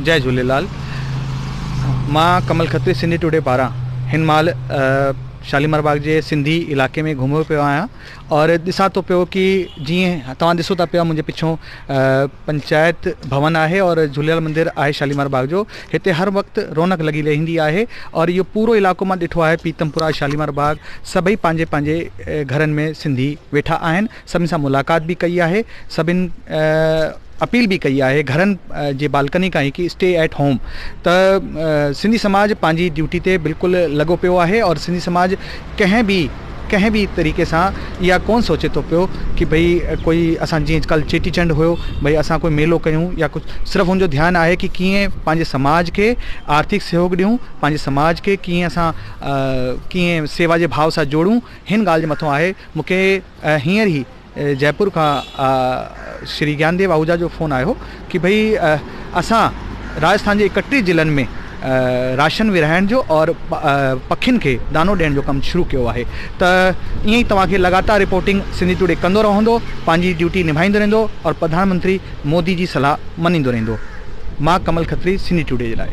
جئي جهوليلال مان ڪمل کتري سنڌي ٽوڊي پاران هن مهل شاليمار باغ جي سنڌي علائقي ۾ گهميو پيو آهيان اور ڏسان ٿو پيو ڪي جيئن توهان ڏسو ٿا پيا منهنجي پڇون پنچائت ڀون آهي اور جهوليلال مندر آهي شاليمار باغ جو هتي هر وقت رونق لڳي رهندي آهي اور اهو پورو علائقو مان ڏٺو آهي پيتم پورا شاليمار باغ سڀئي پنهنجي پنهنجي گهرن ۾ سنڌي ويٺا آهن سڀني سان ملاقات به ڪئي آهي سڀن اپيل به ڪئي آهي گهرن جي بالڪني کان ئي ڪي اسٽي ايٽ هوم ته سنڌي سماج پنهنجي ڊيوٽي تي بلڪل لڳو پيو آهي اور سنڌي سماج ڪنهن به ڪنهن به طريقي سان اها ڪون سوچي ٿو پيو ڪي ڀئي ڪوئي اسان جيئن ڪل چيٽي چنڊ هيو ڀئي اسان ڪوئي ميلو ڪيون يا ڪجهه صرف ان جو ڌيان آهي ڪي ڪيئن پنهنجي سماج کي آرٿڪ سهيوگ ڏيون پنهنجي سماج کي ڪيئن اسان ڪيئن سيوا جي ڀاو سان جوڙون هن ڳالهه جي مٿو آهي مون کي هينئر ئي جئپور کان شري گيان ديو آهوجا جو فون آيو ڪي ڀئي اسان راجسٿان جي 31 ضلعن ۾ راشن ورهائڻ جو اور پکين کي دانو ڏيڻ جو ڪم شروع ڪيو آهي ته ائين ئي توهان کي لڳاتار رپورٽنگ سنڌي ٽوڊي ڪندو رهندو پنهنجي ڊيوٽي نڀائيندو رهندو اور پرڌان منتري مودي جي صلاح مڃيندو رهندو مان ڪمل کتري سنڌي ٽوڊي جي لاء.